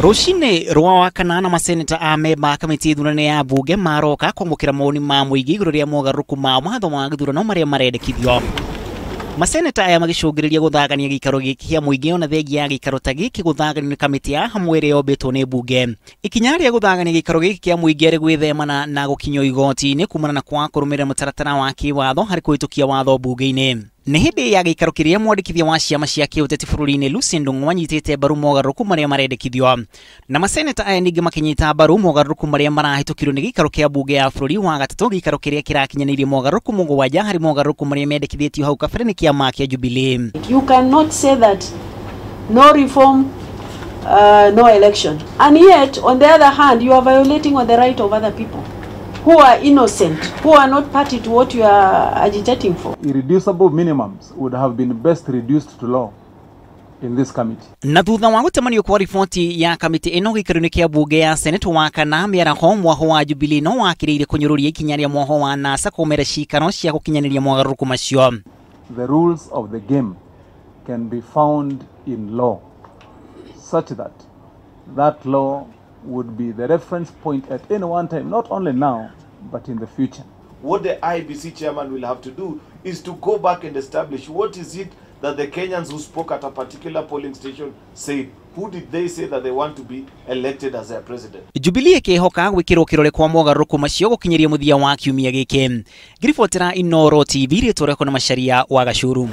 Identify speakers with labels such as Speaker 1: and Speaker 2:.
Speaker 1: Rũcinĩ rwa Wakanana, maseneta a memba a kamĩtĩ ithurano ya mbunge maroka kwamũkĩra mawoni ma mũingĩ igũrũ rĩa mogarũrũku ma watho wa gĩthurano marĩa marendekithio. Maseneta aya magĩcũngĩrĩria gũthagania gĩikaro gĩkĩ kĩa mũingĩ, ona thengia ya gĩikaro ta gĩkĩ gũthaganio nĩ kamĩtĩ ya hamwe ĩrĩa yombĩtwo nĩ mbunge. Ikinya rĩa gũthagania gĩikaro gĩkĩ kĩa mũingĩ arĩ gwĩthemana na gũkinyio igoti-inĩ kumana na kwaga kũrũmĩrĩra mũtaratara wa kĩwatho harĩ kũhĩtũkia watho mbunge-inĩ. Nĩ hĩndĩ ya gĩikaro kĩrĩa mwandĩkithia wa ciama cia kĩũteti bũrũri-inĩ Lucy Ndung'u anyitĩte mbaru mogarũrũku marĩa marendekithio, na maseneta aya ningĩ makĩnyita mbaru mogarũrũku marĩa marahĩtũkirio nĩ gĩikaro kĩa mbunge ya bũrũri wa gatatũ, gĩikaro kĩrĩa kĩrakinyanĩirie mogarũrũku 7 harĩ mogarũrũku marĩa mendekithĩtio hau kabere nĩ kĩama kĩa Jubilee.
Speaker 2: You cannot say that no reform, no election, and yet on the other hand you are violating on the right of other people who are innocent, who are not party to what you are agitating for.
Speaker 3: Irreducible minimums would have been best reduced to law in this committee.
Speaker 1: Na thutha wa gũtemanio kwa riboti ya kamĩtĩ ĩno gĩikaro-inĩ kĩa mbunge ya Senate wa kana mĩaraho, mwaho wa Jubilee no wakĩrĩire kũnyũrũria ikinya rĩa mwaho wa NASA kũmera cikaro cia gũkinyanĩria mogarũrũku macio.
Speaker 3: The rules of the game can be found in law such that that law would be the reference point at any one time, not only now, but in the future.
Speaker 4: What the IEBC chairman will have to do is to go back and establish what is it that the Kenyans who spoke at a particular polling station said. Who did they say that they want to be elected as their president?
Speaker 1: Jubilee ĩkĩhoka gwĩkĩrwo kĩrore kwa mogarũrũku macio gũkinyĩria mũthia wa kiumia gĩkĩ. Ngiribotera Inooro TV, rĩtwa rĩakwa na Macharia wa Gacuru.